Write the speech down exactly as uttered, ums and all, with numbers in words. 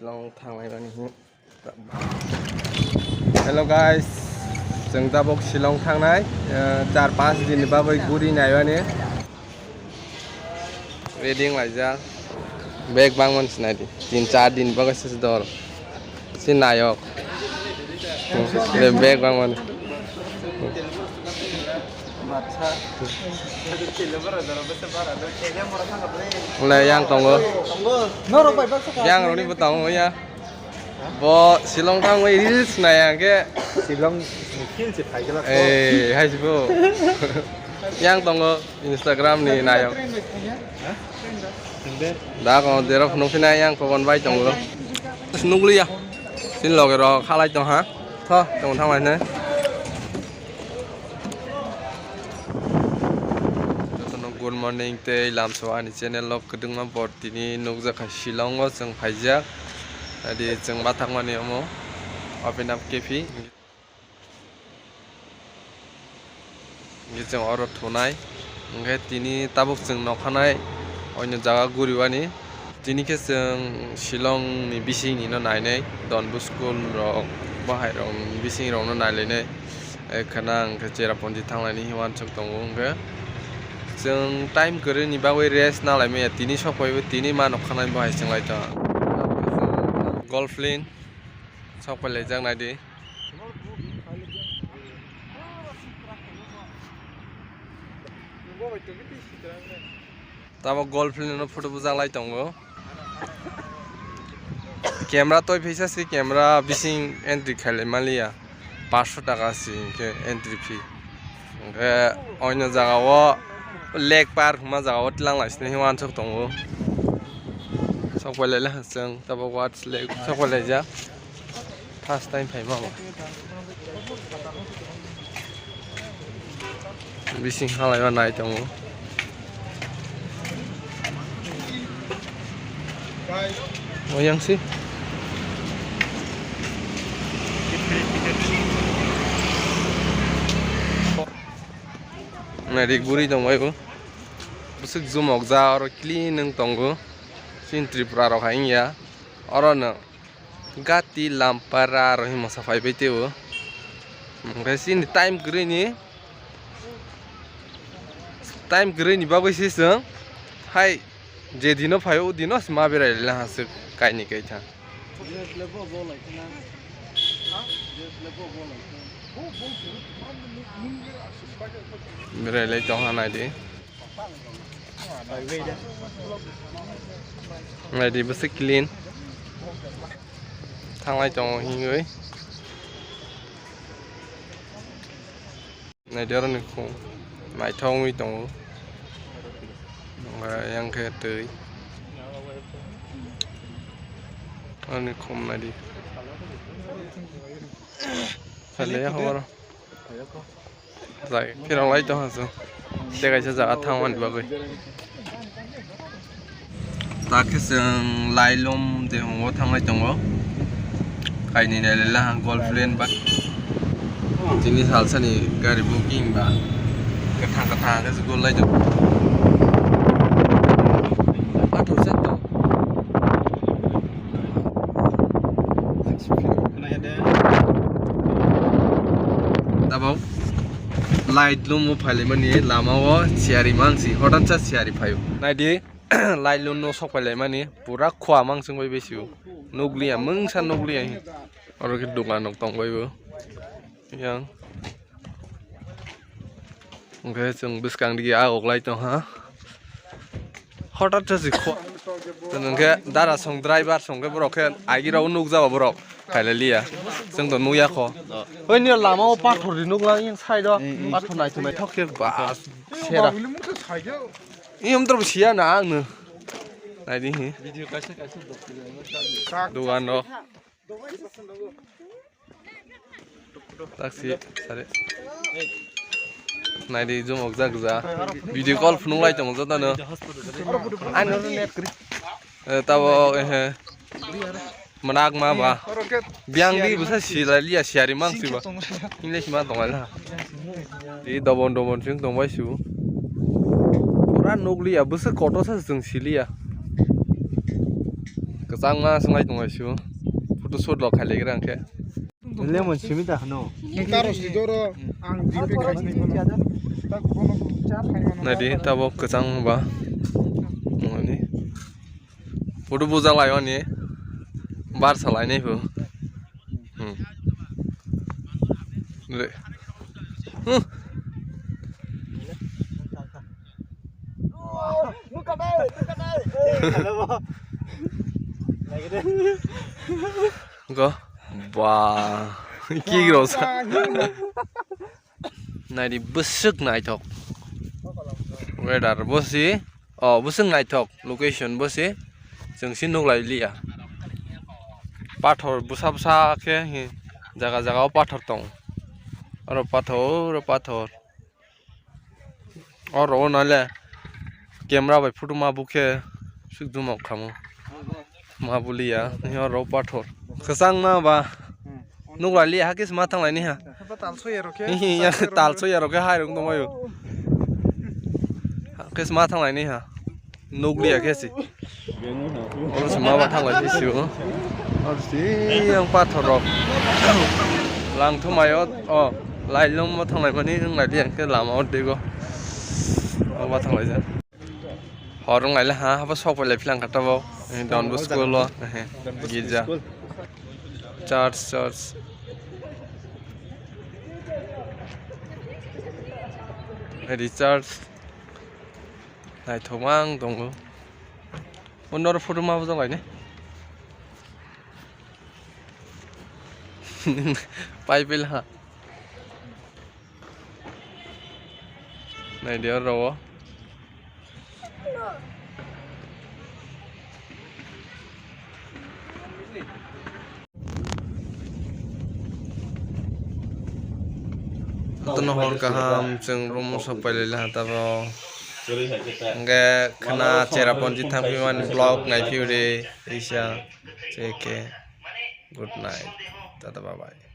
Shillong thanglai mani hi. Hello guys, chwng tabuk Shillong thangnai, eh, char panch din ni bagwi guri naiwani. Ready wng laijak. Bag bangmani sinai di. Tin char din bagwi se dor. Si nayok. Hmm, le bag bangmani. Le yang tongo. Yang roni bo tongo ya. Bo Shillong thangwi reels nai ang khe. Shillong ni feel se phai gala. Eh, hai si bo. Yang tongo Instagram ni nai ang. Da ko dero phunuk phina yang kokon bai tongo. Nukliya. Sin loge ro khalai tong ha. Tho, tong thang lai ne. Jotono good morning tei lamso ani channel o kwdwngma bor tini nukjakha Shillong o chwng phaijak. Adi chwng ma thangmani omo open up cafe. Hingke chwng oro thunai. Hingke tini tabuk chwng nokhanai oino jaga guriwani. Tini khe chwng Shillong ni bising ni no nainai, Don Bosco rok, bahai rok ni bising rok no nailainai. Ekhana hingke Cherrapunji thanglaini hinwi uansuk tongo hingke. Chwng time kwrwi ni bagwi rest nalaimaya, tini sok phaibo tini ma nokhanai bahai chwng lai tong. Golf lane sok phai laijak naidi. Tabuk golf lane no photo bujak lai tongo. Camera toi phaisa se camera bising entry khailai maliya. Panchsho taka se hingke entry fee. Hingke oino jaga o lake park hwnma jaga o tlang lai sini uansuk tongo. Sok pai lai le chwng tabuk watch lake sok pai laijak. First time phaima bo. Bising halai o nai tongo. O yang si. Nai ri guri tong bai bo. Bwswk jumok ja oro clean wng tongo. Chini Tripura rok hai wngya. Oro no. Gati lampara aro himo sa phai bai teo. Hingke chini time kwrwi ni, time kwrwi ni bagwi se chwng hai je dino phai o dino se ma berai le ha se kaini kaitha. Berai lai tong ha nai di. Naidi bwswk clean. Thanglai tongo hingwi. Naidi oroni khum. Naithok wngwi tongo. Yang khe twi. Oroni khum naidi. Phailaiya horo. Jai, phirok lai tong hasu. Tei kaisa jaga thangmani bagwi. Ta khe chwng Lailum de hongo thanglai tongo. Kainwi nailai laha golf lane ba. Tini salsani gari booking ba. Kwthang kwthang khe se gol lai tongo. Pathor se tong. Tabok light lumo phailaimani lama o siyari mangsi hotansa siyari phaio. Naidi light luno sok phailaimani pura khua mangsing bai besi o. Nukliya mungsa nukliya hi. Oro khe dukan rok tong bai bo. Yang. Hingke chwng bwskang dige agok lai tong ha. Hotat se si kho. Hingke dara song driver song khe borok khe agi rok nukjago borok. Khailaliya. Chwng to nukya kho. Oi ni lama o pathor ri nukla yang side o. Pathor nai thunai thok khe ba sera. Iyom tro siya na ang no. Nai di hi. Dugan rok. Taxi, sare. Naidi jumok jak ja. Video call phunuk lai tongo joto no. Ano net kri. Eh, tabo, eh, manak ma ba. Biang di busa si lai liya siari mang si ba. Ingle si ma tong lai ha. Di dobon dobon sing tong bai su. Pura nukliya busa koto sa sing siliya. Kwchangma swngwi tongo sio. Photo shoot rok khailaigra hwnkhe. Lemon simi da hano. Nwng karo swijoro ang G P khaisni kono. Naidi tabok kwchang ba. Nani. Photo bujak lai oni. Bar salai nai phu. Hmm. Le. Huh. Go. Ba. Ki grosa. Naidi bwswk naithok. Weather bo si, o bwswk naithok location bo si, chwng si nuk lai liya. Pathor bwsa bwsa khe hi jaga jaga o pathor tong. Oro pathor, oro pathor. Oro o nale camera bai photo ma bukhe suk jumok khamo. Ma buliya, oro pathor. Kwchangma ba. Nuk lai liya, hakhe se ma thang lai ni ha. Hapa tal soya rok khe. Hihi, ya, tal soya rok khe hai rok tongmaio. Hakhe se ma thang lai ni ha. Nuk liya khe se. Oro se ma ba thang lai si o. Oro se yang pathor rok. Lang thumai o, o, lai lom ma thang lai mani, wng lai liya khe lama o dego. O ma thang lai ja. Hor wng lai le ha, habo sok pai lai philang kha tabok. Eh, Don Bosco lo, eh, girja. Church, church. Recharge. Naithok mang tongo. Uno oro photo ma bujak lai ne. Pai pil ha. Naidi oro o. Jotono hor kaham, chwng room o sok pai lai laha tabok. Hwnkhe khwna Cherrapunji thang phimani vlog nai phiyuri, teisa, cheke. Good night. Tata bye bye.